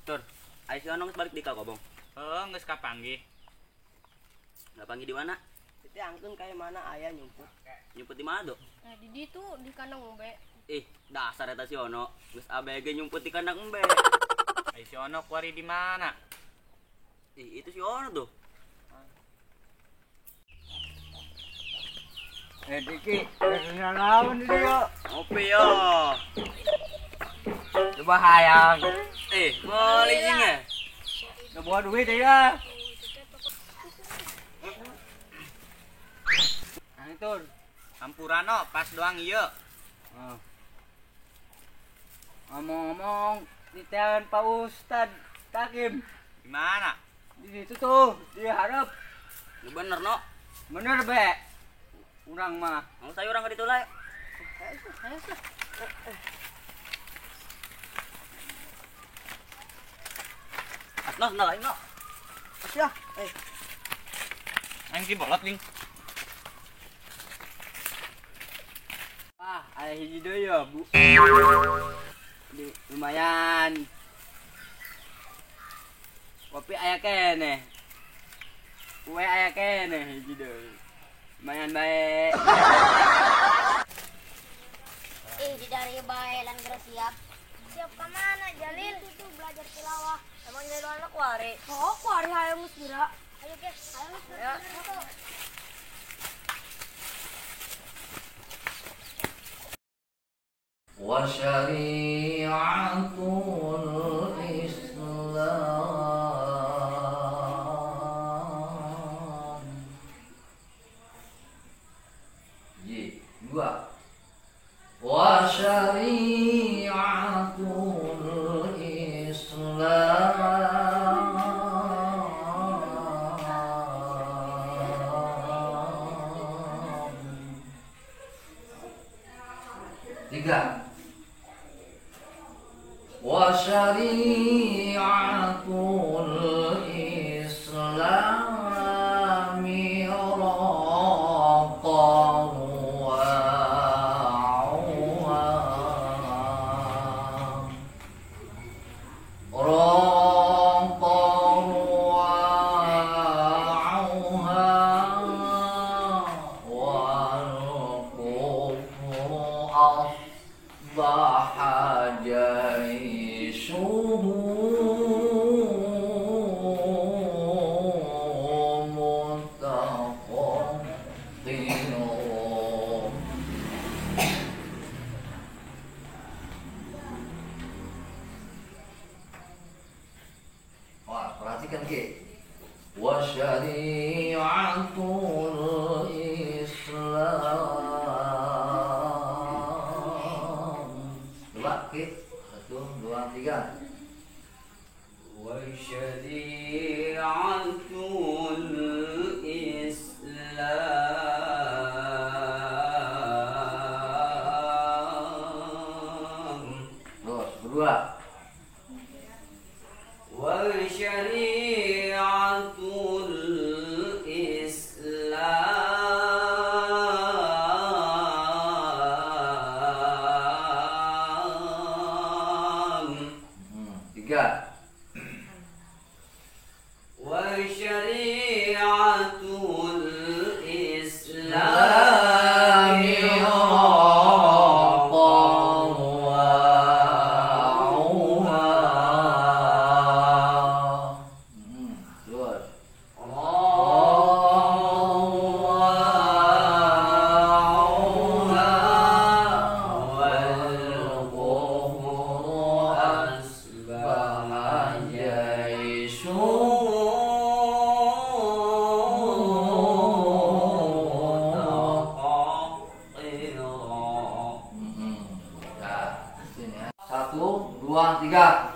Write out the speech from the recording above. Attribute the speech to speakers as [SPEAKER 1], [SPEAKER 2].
[SPEAKER 1] Tur, ayo si Ono balik di kobong.
[SPEAKER 2] Heeh, geus kapanggih.
[SPEAKER 1] Kapanggih di mana?
[SPEAKER 3] Itu angkeun kayak mana aya nyumput.
[SPEAKER 1] Nyumput di mana, Dok?
[SPEAKER 4] Nah, di ditu di kandang embe.
[SPEAKER 1] Ih, dasar eta si Ono, geus ABG nyumput di kandang embe.
[SPEAKER 2] Ayo si Ono kuari di mana?
[SPEAKER 1] Ih, itu si Ono tuh.
[SPEAKER 5] Diki, naon di dieu?
[SPEAKER 1] Ngopi yo.
[SPEAKER 5] Coba hayang.
[SPEAKER 1] Boleh sih.
[SPEAKER 5] Udah bawa duit ya. Nah itu.
[SPEAKER 2] Hampurano pas doang iya.
[SPEAKER 5] Oh. Ngomong-ngomong, ditean Pak Ustad Takim.
[SPEAKER 2] Di mana?
[SPEAKER 5] Di situ tuh, di harap.
[SPEAKER 1] Lu bener no?
[SPEAKER 5] Bener be. Urang mah.
[SPEAKER 1] Mau saya urang ke ditu lah.
[SPEAKER 4] Ayo.
[SPEAKER 1] Asno, sendal aing no.
[SPEAKER 3] Ya,
[SPEAKER 2] Aing si bolot ling.
[SPEAKER 5] Ah, aya hiji deui ya, Bu. Di, lumayan. Kopi aya keneh. Kue aya keneh hiji deui. Lumayan bae.
[SPEAKER 6] Di dari bae lan geus siap.
[SPEAKER 4] Siap ka mana, Jalil?
[SPEAKER 6] Itu belajar tilawah.
[SPEAKER 4] Emang jadi anak kuari? Oh, kuari hayang geus geura.
[SPEAKER 6] Ayo ge, ayo geus geura.
[SPEAKER 7] Wa syari'atul Islam. Y, dua. Wa syari'atul Islam. Tiga. Wa syari'atul Islami Wah, perhatikan Ki. Wa syari'atul Islam. Dua, Ki. 1, 2, 3.
[SPEAKER 1] Wa syari'atul Islam.
[SPEAKER 7] Terus, berdua.
[SPEAKER 1] Wa syari'atul Islam.
[SPEAKER 7] 3.
[SPEAKER 1] Wa syari'atul Islam.
[SPEAKER 7] 1, 2, 3.